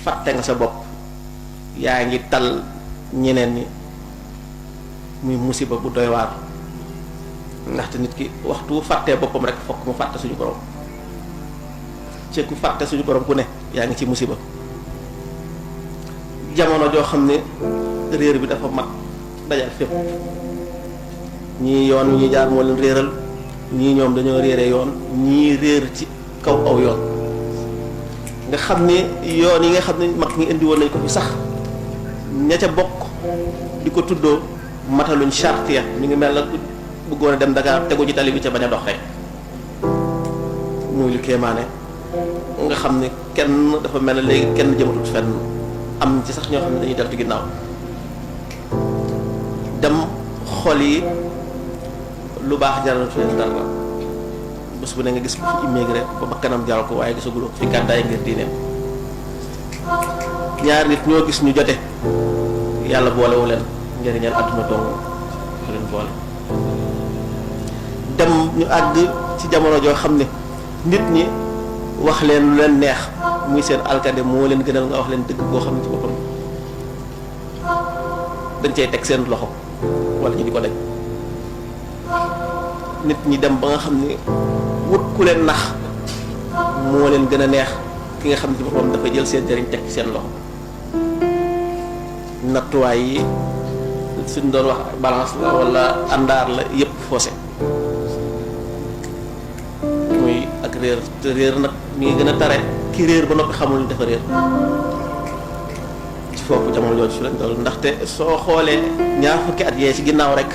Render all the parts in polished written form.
fàtte nga sa bopp yaa ngi tal ñeneen ñi muy musiba bu doy waar ndaxte nit ki waxtu fàttee boppam rek fokk mu fàtte suñu borom ci ku fàtte suñu borom ku ne yaa ngi ci musiba jamono joo xam ne réer bi dafa mat dajal fépp ñii yoon ñi jaar moo leen réeral ñii ñoom dañoo réere yoon ñii réer ci kaw aw yoon nga xam ne yoon yi nga xam ne mag ñi indi woon nañ ko fi sax ña ca bokk di ko tuddoo mataluñ charte ya mi ngi mel na bëggoon a dem Dakar tegu ci tali bi ca bañ a dox rek muy lu kéemaane nga xam ne kenn dafa mel ne léegi kenn jëmatut fenn am ci sax ñoo xam ne dañuy deltu ginnaaw dem xol yi lu baax jaral fi leen dara bés bu ne nga gis ko fi immigré ba bakkanam jaral ko waaye gisaguloo fi gàddaay ngir diineem ñaar nit ñoo gis ñu jote yàlla boolewu leen njëriñal àdduna dong leen boole dem ñu àgg ci jamono joo xam ne nit ñi wax leen lu leen neex muy seen alkade moo leen gënal nga wax leen dëgg boo xam ne ci boppam dañ cay teg seen loxo wala ñu di ko daj nit ñi dem ba nga xam ne wut ku leen nax moo leen gën a neex ki nga xam ne ci boppam dafa jël seen jëriñ teg ci seen loxo nattuwaay yi suñ doon wax balance la wala àndaar la yépp faussé muy ak réer te réer nag mi ngi gën a tare ki réer ba noppi xamul ni dafa réer ci foofu jamono jooju su lañ doon ndaxte soo xoolee ñaar fukki at yee ci ginnaaw rek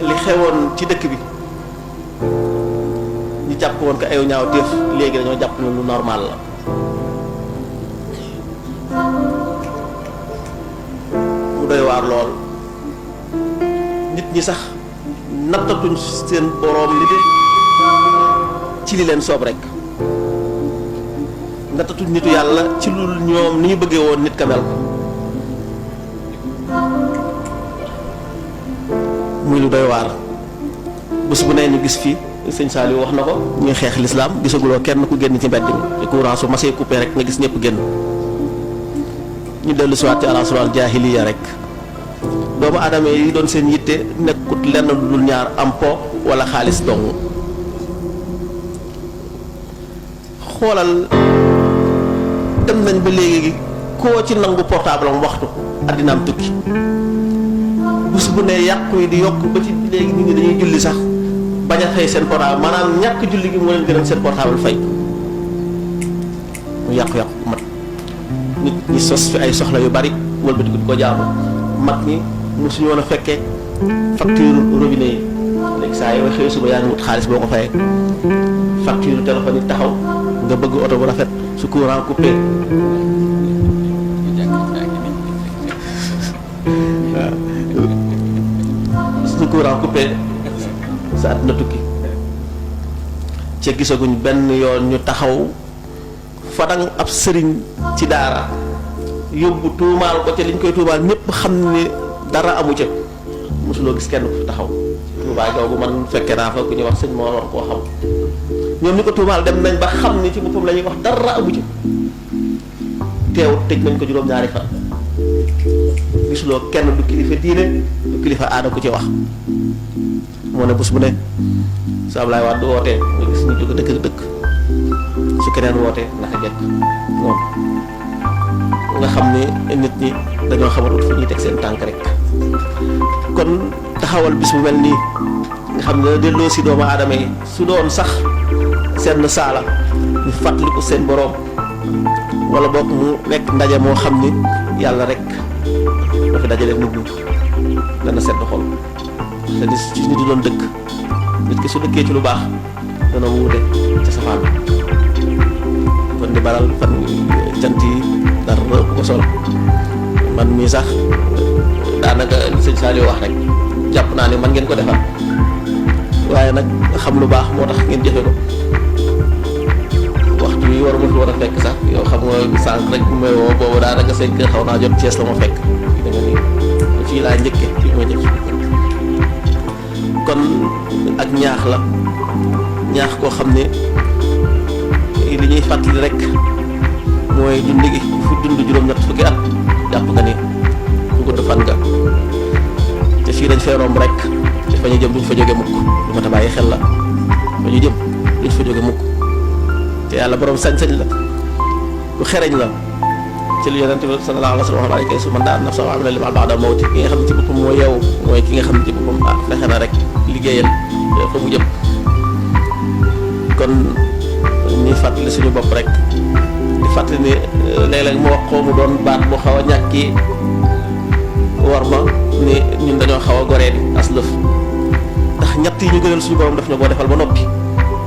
li xewoon ci dëkk bi ñu jàpp woon ko ayu ñaaw téef léegi dañoo jàpp ne lu normal la mu doy waar lool nit ñi sax nattatuñ seen boroom li di ci li leen soob rek nattatuñ nitu yàlla ci lu ñoom ni ñu bëggee woon nit ka mel ko muy lu doy waar bés bu ne ñu gis fii sëñ Saliou wax na ko ñuy xeex lislaam gisaguloo kenn ku génn ci mbedd mi courant su masee coupé rek nga gis ñëpp génn ñu dellu siwaat ci alasuraal jaahiliya rek doomu aadama yi doon seen yitte nekkut lenn lu dul ñaar am po wala xaalis dong xoolal dem nañ ba léegi koo ci nangu portable am waxtu addinaam tukki bés bu ne yàqu yi di yokk ba ci léegi nit ñi dañuy julli sax bañ a fay seen portable maanaam ñàkk julli gi moo leen gënal seen portable fay mu yàqu-yàqu mat nit ñi sos fi ay soxla yu bari wëlbati ko di ko jaamu mag ñi mosuñu woon a fekkee facture robinet yi léegi saa yoo xëy suba yaa ngi wut xaalis boo ko fayee facture téléphone yi taxaw nga bëgg oto bu rafet su courant coupé su courant coupé sa àdduna tukki ca gisaguñ benn yoon ñu taxaw fadang ab sëriñ ci daara yóbbu tuumaal ko ca liñ koy tuumaal ñëpp xam ne dara amu ca mosuloo gis kenn ku taxaw tuumaal googu man fekke naa fa ku ñuy wax sëñ moo war koo xam ñoom ñu ko tuumaal dem nañ ba xam ni ci boppam la ñuy wax dara amu ca teewut tëj nañ ko juróom-ñaari fan gisuloo kenn du kilifa diine du kilifa aada ku ci wax moo ne bés bu ne su Ablaye Wade wootee nga gis ñu jóge dëkk dëkk su keneen wootee naka jekk moom nga xam ne nit ñi dañoo xamatut fu ñuy teg seen tànk rek kon taxawal bis bu mel nii nga xam ne delloo si doomu aadama yi su doon sax seen saala ñu fàttaliku seen boroom wala boog mu nekk ndaje moo xam ni yàlla rek dafa dajale nit ñi dana sedd xol te di ci nit di doon dëkk nit ki su dëkkee ci lu baax dana wuute ca safaan kon di baral fan cant yi dara bu ko solo man mii sax daanaka li sëñ Saliou wax rek jàpp naa ne man ngeen ko defal waaye nag xam lu baax moo tax ngeen jëfe ko waxtu yi war ma fi war a fekk sax yow xam nga sànq rek bu may woo boobu daanaka 5 heures xaw naa jot Thiès la ma fekk fii da nga nii fii laa njëkke fii moo njëkk kon ak ñaax la ñaax koo xam ne li ñuy fàttali rek mooy dund gi fu dund juróom-ñett fukki at jàpp nga ni ku gudd fan nga te fii dañ fay romb rek te fa ñu jëm duñ fa jóge mukk lu ma ta bàyyi xel la fa ñu jëm duñ fa jóge mukk te yàlla borom sañ-sañ la lu xereñ la ci lu yonente bi sallallahu alayhi wa sallam alayka su man daa naf sama amila lima ba'da mawti ki nga xam ne ci boppam moo yeewu mooy ki nga xam ne ci boppam fexe na rek liggéeyal fa mu jëm kon ñuy fàttali suñu bopp rek di fàttali ni léeg-léeg mu wax ko mu doon baat bu xaw a ñàkki war ma ni ñun dañoo xaw a goree di as lëf ndax ñett yi ñu gënal suñu borom daf na koo defal ba noppi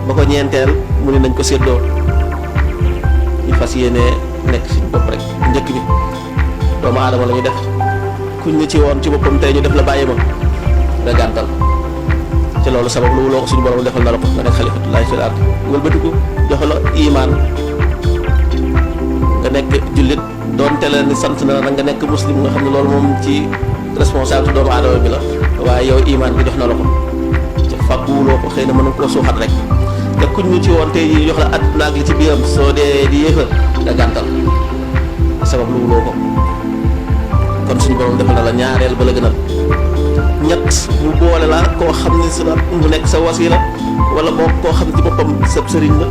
ba ko ñeenteel mu ne nañ ko séddoo ñu fas yéenee nekk suñu bopp rek njëkk bi doomu aadama la ñu def kuñ ne ci woon ci boppam tey ñu def la bàyyi ma nga gàntal te loolu sabab lu loo ko suñu borom defal na la ko nga nekk xalifatullahi fil ard wëlbatiku jox la imaan nga nekk jullit doonte la ni sant na la nga nekk muslim nga xam ne loolu moom ci responsabilité doomu aadama bi la waaye yow imaan bi jox na la ko te fàgguwuloo ko xëy na mën nga koo suuxat rek te kuñ ñu ci woon tey yi jox la àdduna ak li ci biiram soo dee di yéefal nga gàntal sabab lu wuloo ko kon suñu borom defal na la ñaareel ba la gënal ñett mu boole la koo xam ne su mu nekk sa wasila wala boo koo xam ci boppam sa sëriñ la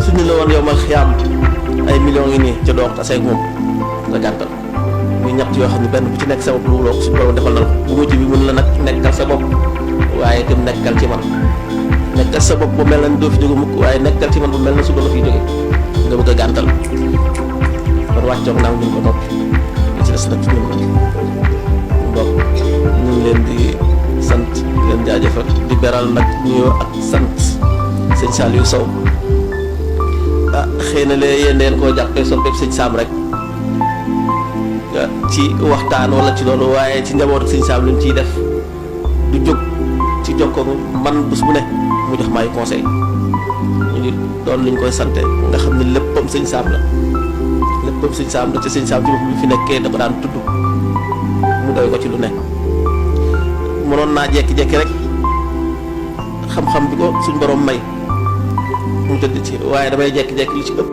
suñu la woon yow mal xiyaam ay millions yi nii ca doog taseeg moom nga gàntal muy ñett yoo xam ne benn bu ci nekk sabab lu wuloo ko suñu borom defal na la bu mujj bi mun la nag nekkal sa bopp waaye itam nekkal ci man nekkal sa bopp bu mel na ni doo fi jóge mukk waaye nekkal ci man bu mel na suba la fiy jóge nga bëgg a gàntal kon wàccoog naa ñu ko noppi li ci des nag ci ñun mbokk ñu ngi leen di sant di leen jaajëfal di beral nag nuyoo ak sant sëñ Saliou Sow xëy na lee yéen deen koo jàppee soppeeku sëñ Sam rek ci waxtaan wala ci loolu waaye ci njabootu sëñ Sam li mu ciy def du jóg ci jokkoo man bés bu ne mu jox may conseil ñu ngi doon liñ koy sante nga xam ne léppam sëñ Sam la léppam sëñ Sam la ci sëñ Sam ci bopp bi fi nekkee dafa daan tudd mu doy ko ci lu ne mënoon naa jekki-jekki rek xam-xam bi ko suñ borom may mu tëdd ci waaye damay jekki-jekki lu ci ëpp